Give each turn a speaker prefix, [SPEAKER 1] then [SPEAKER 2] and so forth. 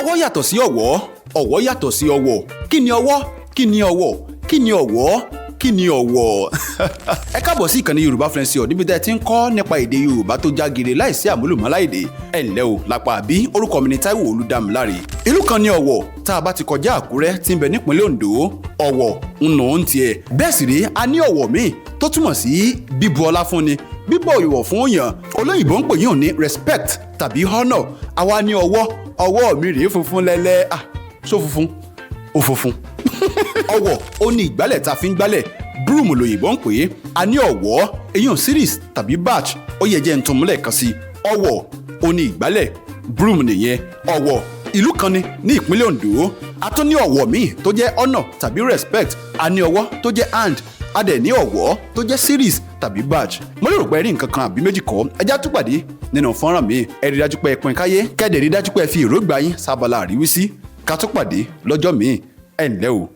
[SPEAKER 1] Ọwọ́ yàtọ̀ sí ọ̀wọ́, ọ̀wọ́ yàtọ̀ sí ọwọ̀. Kí ni ọwọ́? Kí ni ọwọ̀? Kí ni ọ̀wọ́? Kí ni ọ̀wọ̀? Ẹ káàbọ̀ sí ìkànnì Yorùbá Fluency Hub, níbi tẹ́ ẹ ti ń kọ́ nípa èdè Yorùbá tó jágere láìsí àmúlùmálà èdè. Ẹ ǹlẹ́ o lápá àbí, orúkọ mi ni Táíwò Olúdámiláre. Ìlú kan ní Ọ̀wọ̀. Tá a bá ti kọjá Àkúrẹ́ tí ń bẹ nípínlẹ̀ Oǹdó, Ọ̀wọ̀ ń nà ó ń tiẹ̀. Bẹ́ẹ̀ sì rí, a ní ọ̀wọ̀ míì tó túmọ̀ sí bíbu ọlá fúnni, bíbọ̀ ìwọ̀ fún èèyàn. Olóyìnbó ń pè yín ní respect tàbí honour. Àwa ní ọwọ́. Ọwọ́ mi rèé, funfun lẹ́lẹ́. Ah, ṣó funfun? Ó funfun. Ọwọ̀ ó ní ìgbálẹ̀ tá a fi ń gbálẹ̀, broom lòyìnbó ń pè é. A ní ọ̀wọ́ èyàn series tàbí batch. Ó yẹ jẹ́ n tún múlẹ̀ kan sí. Ọwọ̀ ó ní ìgbálẹ̀, broom nìyẹn. Ọ̀wọ̀ ìlú kan ni ní ìpínlẹ̀ Oǹdó. A tún ní ọ̀wọ̀ míì tó jẹ́ honour tàbí respect. A ní ọwọ́ tó jẹ́ hand. A dẹ̀ ní ọ̀wọ́ tó jẹ́ series tàbí batch. Mo lérò pé ẹ rí nǹkan kan àbí méjì kọ́. Ẹ já tún pàdé nínú fọ́nrán mi. Ẹ rí dájú pé ẹ pín káyé, kẹ́dẹ̀ rí dájú pé ẹ fi èròǹgbà yín sábàlá àríwísí. Ká tún pàdé lọ́jọ́ míì. Ẹ ǹlẹ́ o.